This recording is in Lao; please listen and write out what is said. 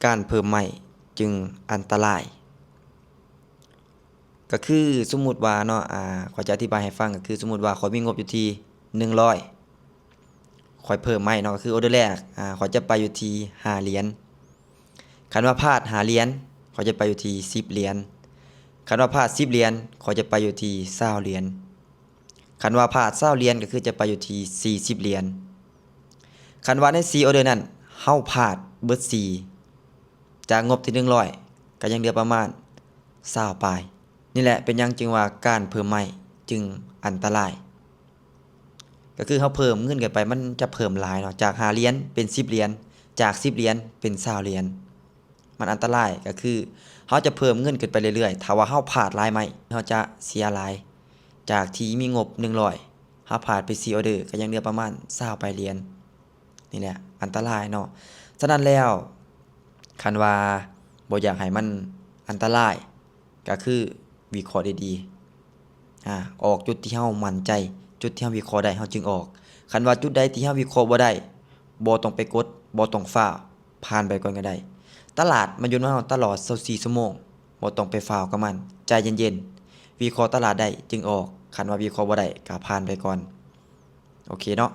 ການເພີ່ມໄມ້ຈຶ່ງອັນຕະລາຍ. ກໍຄືສົມມຸດວ່າເນາະ ອາ ຂ້ອຍຈະອະທິບາຍໃຫ້ຟັງ ກໍຄືສົມມຸດວ່າຂ້ອຍມີງົບຢູ່ທີ່ໜຶ່ງຮ້ອຍ ຂ້ອຍເພີ່ມໄມ້ເນາະ ກໍຄືອໍເດີແລກ ອາ ຂ້ອຍຈະໄປຢູ່ທີ່ຫ້າຫຼຽນ. ຄັນວ່າພາດຫ້າຫຼຽນ ຂ້ອຍຈະໄປຢູ່ທີ່ສິບຫຼຽນ. ຄັນວ່າພາດສິບຫຼຽນ ຂ້ອຍຈະໄປຢູ່ທີ່ຊາວຫຼຽນ. ຄັນວ່າພາດຊາວຫຼຽນ ກໍຄືຈະໄປຢູ່ທີ່ສີ່ສິບຫຼຽນ. ຄັນວ່າໃນສີ່ອໍເດີນັ້ນ ເຮົາພາດເບິດສີ່ ຈາກງົບທີ່ໜຶ່ງຮ້ອຍ ກໍຍັງເຫຼືອປະມານຊາວປາຍ. ນີ້ແຫຼະເປັນຫຍັງຈຶ່ງວ່າການເພີ່ມໄມ້ຈຶ່ງອັນຕະລາຍ. ກໍຄືເຮົາເພີ່ມເງິນກັນໄປ ມັນຈະເພີ່ມຫຼາຍເນາະ ຈາກຫ້າຫຼຽນເປັນສິບຫຼຽນ ຈາກສິບຫຼຽນເປັນຊາວຫຼຽນ. ມັນອັນຕະລາຍ ກໍຄືເຮົາຈະເພີ່ມເງິນຂຶ້ນໄປເລື້ອຍໆ ຖ້າວ່າເຮົາພາດຫຼາຍໄມ້ ເຮົາຈະເສຍຫຼາຍ. ຈາກທີ່ມີງົບໜຶ່ງຮ້ອຍ ເຮົາພາດໄປສີ່ອໍເດີ ກໍຍັງເຫຼືອປະມານຊາວປາຍຫຼຽນ. ນີ້ແຫຼະອັນຕະລາຍເນາະ. ສະນັ້ນແລ້ວ ຄັນວ່າບໍ່ຢາກໃຫ້ມັນອັນຕະລາຍ ກໍຄືວິເຄາະດີໆ ອາ ອອກຈຸດທີ່ເຮົາໝັ້ນໃຈ, ຈຸດທີ່ເຮົາວິເຄາະໄດ້ ເຮົາຈຶ່ງອອກ. ຄັນວ່າຈຸດໃດທີ່ເຮົາວິເຄາະບໍ່ໄດ້ ບໍ່ຕ້ອງໄປກົດ, ບໍ່ຕ້ອງຟ້າວ, ຜ່ານໄປກ່ອນກໍໄດ້. ຕະຫຼາດມັນຢູ່ນຳເຮົາຕະຫຼອດຊາວສີ່ຊົ່ວໂມງ, ບໍ່ຕ້ອງໄປຟ້າວກັບມັນ, ໃຈເຢັນໆ. ວິເຄາະຕະຫຼາດໄດ້ຈຶ່ງອອກ, ຄັນວ່າວິເຄາະບໍ່ໄດ້ກໍຜ່ານໄປກ່ອນ. ໂອເຄເນາະ,